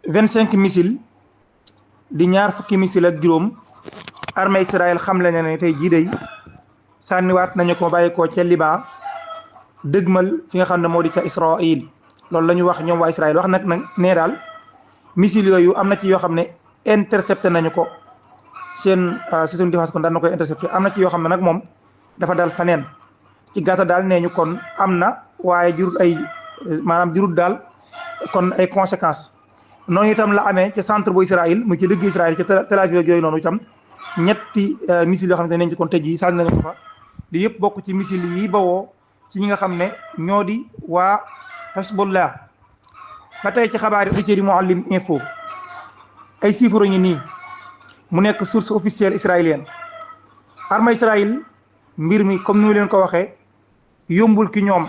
25 missiles di ñaar fukki missile ak juróom armée Israël xam le ne tey jii day sànniwaat nañu ko bàyyi ko ca Liban dëgmal fi nga xam ne moo di ca Israël loolu la ñu wax ñoom waa Israël wax nag nee daal missile yooyu am na ci yoo xam ne intercepté nañu ko seen système de défense kon daan na koy intercepté am na ci yoo xam ne nag moom dafa dal faneen ci gàttal daal nee ñu kon am na waaye jurul ay maanaam jurul daal kon ay conséquences noonu itam la amee ci centre bu Israël mu ci dëgg Israël ci Tel Aviv yooyu noonu itam ñetti missiles yoo xam ne nañ ci kon tëj yi sànni nañu ko fa di yëpp bokk ci missiles yi bawoo ci ñi nga xam ne ñoo di waa Hezbollah. ba tey ci xabaar yi auditeurs yi Mouhalim info ay chiffres ngi nii mu nekk source officielle israélienne armée Israël mbir mi comme ni mu leen ko waxee yombul ki ñoom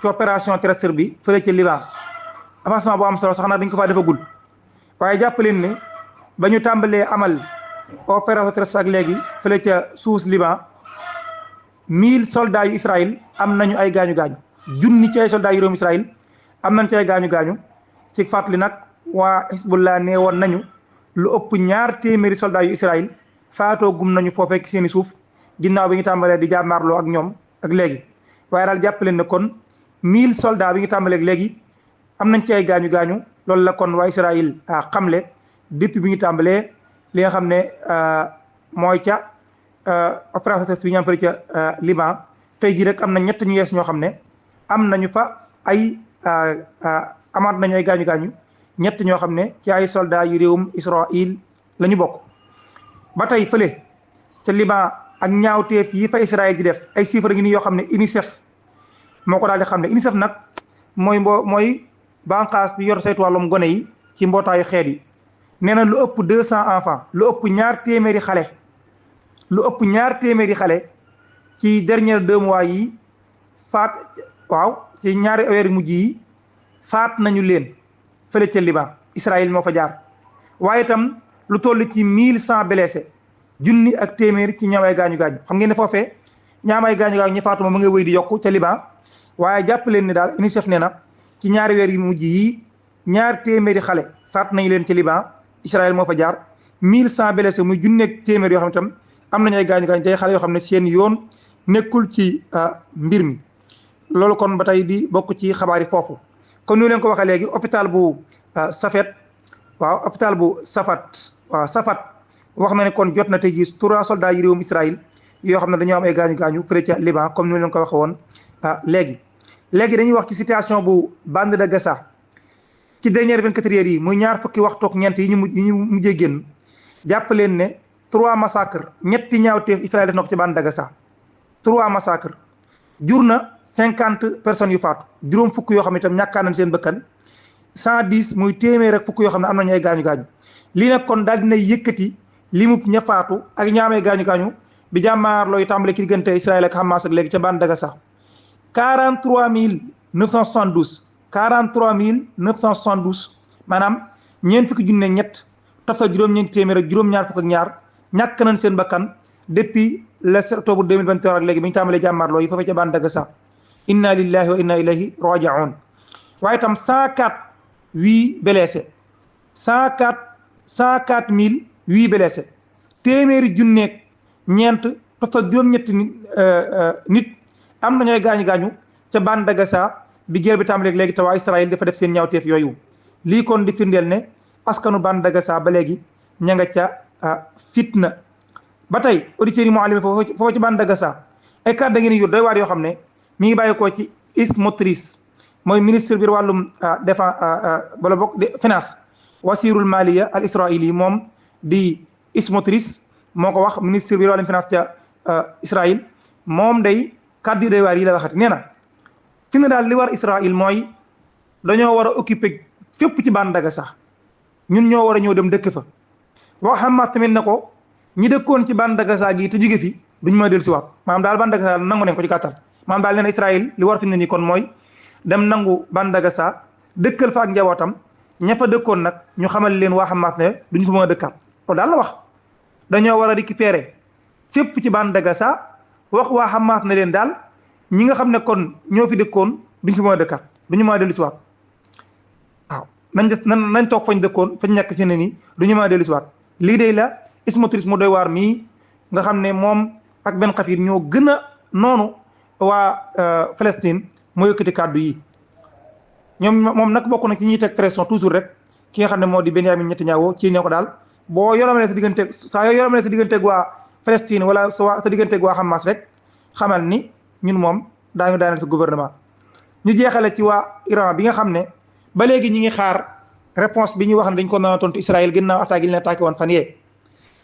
ci opération terrestre bi fële ci Liban avancement boo am solo sax nag dañ ko faa defagul waaye jàpp leen ne ba ñu tàmbalee amal opération terrestre ak léegi fële ca suuf Liban 1000 soldats yu Israël am nañu ay gaañu-gaañu junni ci ay soldats yu réewum Israël am nañ ci ay gaañu-gaañu ci fàttali nag waa Hezbollah nee woon nañu lu ëpp 200 soldats yu Israël faatoo gum nañu foofee ci seeni suuf ginnaaw bi ñu tàmbalee di jàmmaarloo ak ñoom ak léegi waaye daal jàpp leen ne kon 1000 soldats bi ñu tàmbalee ak léegi am nañ ci ay gaañu-gaañu loolu la kon waa Israël xamle depuis bi ñu tàmbalee li nga xam ne mooy ca opération terrestre bi ñu am fële ca Liban tey jii rek am na ñett ñu yees ñoo xam ne am nañu fa ay amaat nañu ay gaañu-gaañu ñett ñoo xam ne ci ay soldats yu réewum Israël la ñu bokk. ba tey fële ca Liban ak ñaawteef yi fa Israël di def ay chiffres ngi nii yoo xam ne UNICEF moo ko daal di xam ne UNICEF nag mooy bànqaas bi yor saytu wàllum gone yi ci mbootaayu xeet yi nee na lu ëpp 200 enfants lu ëpp 200 xale lu ëpp 200 xale ci dernier 2 mois yi faat waaw ci ñaari weer mujj yi faat nañu leen fële ca Liban Israël moo fa jaar waaye itam lu toll ci 1100 blessés junni ak téeméer ci ñaam ay gaañu-gaañu xam ngeen ne foofee ñaam ay gaañu-gaañu ñi faatu ma mu ngay wéy di yokku ca Liban waaye jàpp leen ne daal UNICEF nee na ci ñaari weer yu mujj yi 200 xale faat nañu leen ci Liban Israël moo fa jaar 1100 blessés muy junni ak téeméer yoo xam ne itam am nañu ay gaañu-gaañu day xale yoo xam ne seen yoon nekkul ci mbir mi loolu kon ba tey di bokk ci xabaar yi foofu comme ni leen ko waxee léegi hôpital bu Safet waaw hôpital bu Safat wax na ne kon jot na tey jii 3 soldats yi réewum Israël yoo xam ne dañoo am ay gaañu-gaañu fële ca Liban comme ni leen ko waxee woon léegi dañuy wax ci situation bu bande de Gaza ci dernière 24 heures yi muy ñaar fukki waxtu ak ñeent yi ñu mujjee génn jàpp leen ne 3 massacres ñetti ñaawteef Israël def na ko ci bande de Gaza 3 massacres jur na 50 personnes yu faatu juróom fukk yoo xam ne itam ñàkkaan nañ seen bëkkan 110 muy téeméer ak fukk yoo xam ne am nañu ay gaañu-gaañu lii nag kon daal dinay yëkkati limu ña faatu ak ñaamee gaañu-gaañu bi jàmmaarloo yu tàmbale ci diggante Israël ak Hamas ak léegi ca bande de Gaza 43 maanaam ñeent fukki junne ñett toftal juróom-ñeenti téeméer ak juróom-ñaar fukk ak ñaar ñàkk nañ seen bakkan depuis le 7 octobre 2023 ak léegi bi ñu tàmbalee jàmmaarloo yi foofee ca bande de Gaza inna lillahi wa inna ilayhi raji'un waaye itam 104 blessés 104 blessés téeméeri junneeg ñeent toftal juróom-ñetti nit am nañu ay gaañu-gaañu ca bande de Gaza bi guerre bi tàmbalee léegi te waa Israël dafa def seen ñaawteef yooyu lii kon di firndeel ne askanu bande de Gaza ba léegi ña nga ca fitna. ba tey auditeurs yi moo alime foofu ci bande de Gaza ay kàddu da ngeen yu doy waar yoo xam ne mi ngi bàyyeekoo ci Smotrich mooy ministre bi wàllum défense bala bokk finance wasirul maliya al israili moom di Smotrich moo ko wax ministre bi wàllum finance ca Israël moom day kàddu yu doy waar yi la waxati nee na fi nga daal li war Israël mooy dañoo war a occuper fépp ci bande de Gaza ñun ñoo war a ñëw dem dëkk fa wax Hamas tamit na ko ñi dëkkoon ci bande de Gaza gi te jóge fi duñ mën a dellu si waat maanaam daal bande de Gaza nangu nañ ko ci gàttal maanaam daal nee na Israël li war fi ne nii kon mooy dem nangu bande de Gaza dëkkal fa ak njabootam ña fa dëkkoon nag ñu xamal leen waa Hamas ne duñu fa mën a dëkkaat loolu daal la wax dañoo war a récupérer fépp ci bande de Gaza wax waa Hamas ne leen daal ñi nga xam ne kon ñoo fi dëkkoon duñ fi mën a dëkkaat duñu mën a dellu si waat waaw nañ toog fañ dëkkoon fañ nekk fi ne nii du ñu mën a dellu si waat lii day la Isma Touriste mu doy waar mii nga xam ne moom ak Ben Xafir ñoo gën a noonu waa Palestine moo yëkkati kàddu yi moom nag bokk na ci ñuy teg pression toujours rek ki nga xam ne moo di Benyamin Netanyahu ci ne ko daal boo yoromalee sa digganteeg saa yoo yoromalee sa digganteeg waa Palestine wala sa digganteeg waa Hamas rek xamal ni ñun moom daañu daaneel sa gouvernement. ñu jeexale ci waa Iran bi nga xam ne ba léegi ñi ngi xaar réponse bi ñu wax ne dañ ko naan tontu Israël ginnaaw attaque yi ñu leen attaqué woon fan yee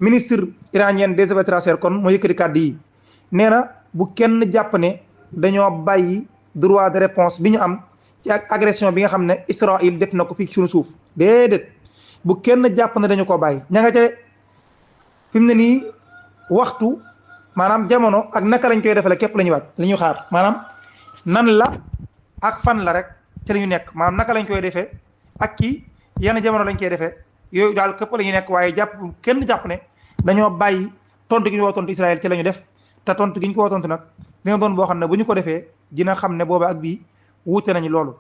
ministre iranien des affaires étrangères kon moo yëkkati kàddu yi nee na bu kenn jàpp ne dañoo bàyyi droit de réponse bi ñu am ci ak agression bi nga xam ne Israël def na ko fii suñu suuf déedéet bu kenn jàpp ne dañu ko bàyyi ña nga ca de fi mu ne nii waxtu maanaam jamono ak naka lañ koy defale képp la ñuy wàcc li ñu xaar maanaam nan la ak fan la rek ci la ñu nekk maanaam naka lañ koy defee ak kii yenn jamono lañ koy defee yooyu daal képp la ñuy nekk waaye kenn jàpp ne dañoo bàyyi tontu gi ñu woo tontu Israël ci la ñu def te tontu gi ñu ko woo tontu nag dina doon boo xam ne bu ñu ko defee dina xam ne booba ak bii wuute nañu loolu